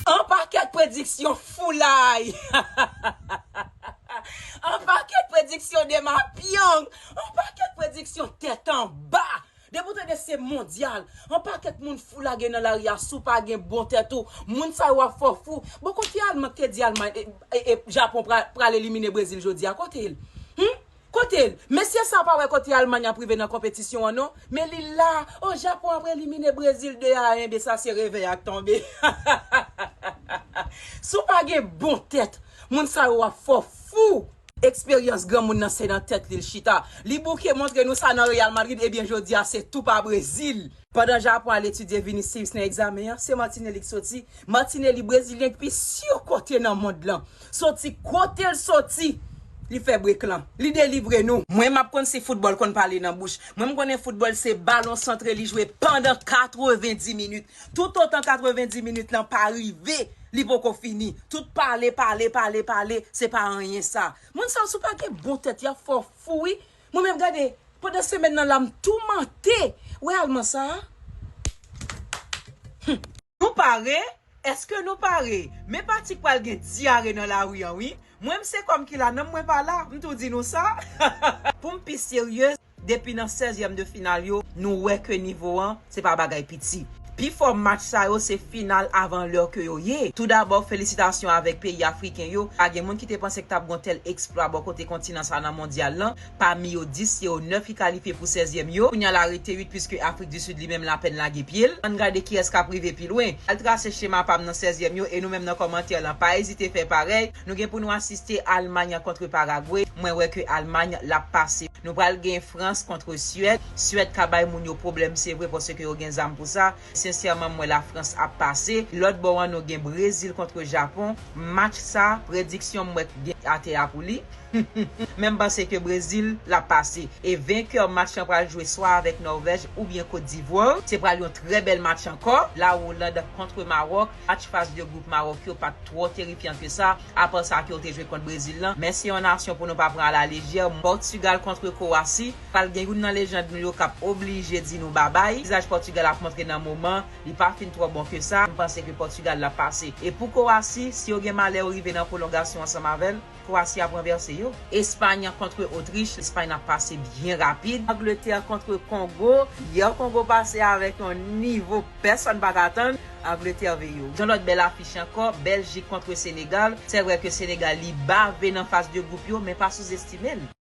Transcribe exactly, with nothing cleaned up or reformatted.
An pakèt prediksyon foulay. An pakèt prediksyon demapyang. An pakèt prediksyon tèt anba. Depi w tande se mondyal, an pakèt moun fou lage nan lari a, si w pa gen bon tèt ou, moun sa yo ap fè w fou. Bon, kote Alman k te di Almay, e, e, e, Japon pra-, pral elimine Brezil jodi a? Kote l? Hmm? Kote l? Mesye sa pa wè kote Almay ap rive nan konpetisyon an non. Men li la, o Japon ap elimine Brezil de a en, ben sa se revèy ak tonbe. Si w pa gen bon tèt, moun sa yo ap fè w fou. Eksperyans granmoun nan se nan tèt li l chita. Li bouke montre nou sa nan Real Madrid, ebyen jodi a se tou pa Brezil. Pandan Japon al etidye Vinicius nan egzamen an, se Martinelli k soti. Martinelli, brezilyen ki pi sikonte nan mond lan. Soti kote l soti, li fè brek lan. Li delivre nou. Mwen m ap konn si foutbòl konn pale nan bouch. Mwen m konnen foutbòl se balon santre li jwe pandan katrevendi minit. Toutotan katrevendi minit lan pa rive, li poko fini. Tout pale, pale, pale, pale, se pa anyen sa. Moun sa yo, si w pa gen bon tèt, y ap fè w fou wi. Mwen menm gade, pandan semèn nan la, m toumante. Wè Alman sa a? Hmm. Nou pare? Èske nou pare? Men pati k pral gen dyare nan lari an wi. Mwen m se kòm ki la, nanm mwen pa la, m tou di nou sa. Pou m pi serye, depi nan sèzyèm de final yo, nou wè ke nivo an, se pa bagay piti. Pi fò match sa yo, se final avan lè ke yo ye. Toudabò, felisitasyon avèk peyi afriken yo. Pa gen moun ki te panse k t ap gon tèl eksplwa bò kote kontinan sa nan mondyal lan. Pami yo dis, se yo nèf ki kalifye pou sèzyèm yo. Kounye a la rete uit, piske Afrik di Sid li menm l apèn lage pye l. Ann gade kiyès k ap rive pi lwen. Al trase chema pa m nan sèzyèm yo, e nou menm nan kòmantè lan, pa ezite fè parèy. Nou gen pou nou asiste Almay kont Paragwe. Mwen wè ke Almay l ap pase. Nou pral gen Frans kont Swèd. Swèd ka bay moun yo pwoblèm, se vre, paske yo gen zam pou sa. Sensèman, m wè Lafrans ap pase. Lòt bò an, nou gen Brezil kont Japon. Match sa, prediksyon m wè gen atè a pou li. Men m panse ke Brezil l ap pase. E venkè match lan pral jwe swa avèk Nòvèj oubyen Kot Divwa. Se pral yon trè bèl match ankò. La Oland kont Mawòk. Match faz de gwoup Mawòk yo pa t twò terifyan ke sa. Apa sa ke yo te jwe kont Brezil lan. Men se yon nasyon pou nou pa pran alalejè. Pòtigal kont Kwowasi. Pral gen youn nan lejand nou yo k ap oblije di nou babay. Vizaj Pòtigal ap montre nan moman, li pa fin twò bon ke sa. M panse ke Pòtigal l ap pase. E pou Kwowasi, si yo gen malè yo rive nan pwolongasyon ansanm avè l, Kwowasi ap ranvèse yo. Espay kont Otrich, Espay ap pase byen rapid. Angletè kont Kongo, yè Kongo pase avèk yon nivo pèsonn pa t atann. Angletè veye yo. Yon lòt bèl afich ankò, Bèljik kont Senegal. Se vre ke Senegal li bave nan faz de gwoup yo, men pa souzestime l.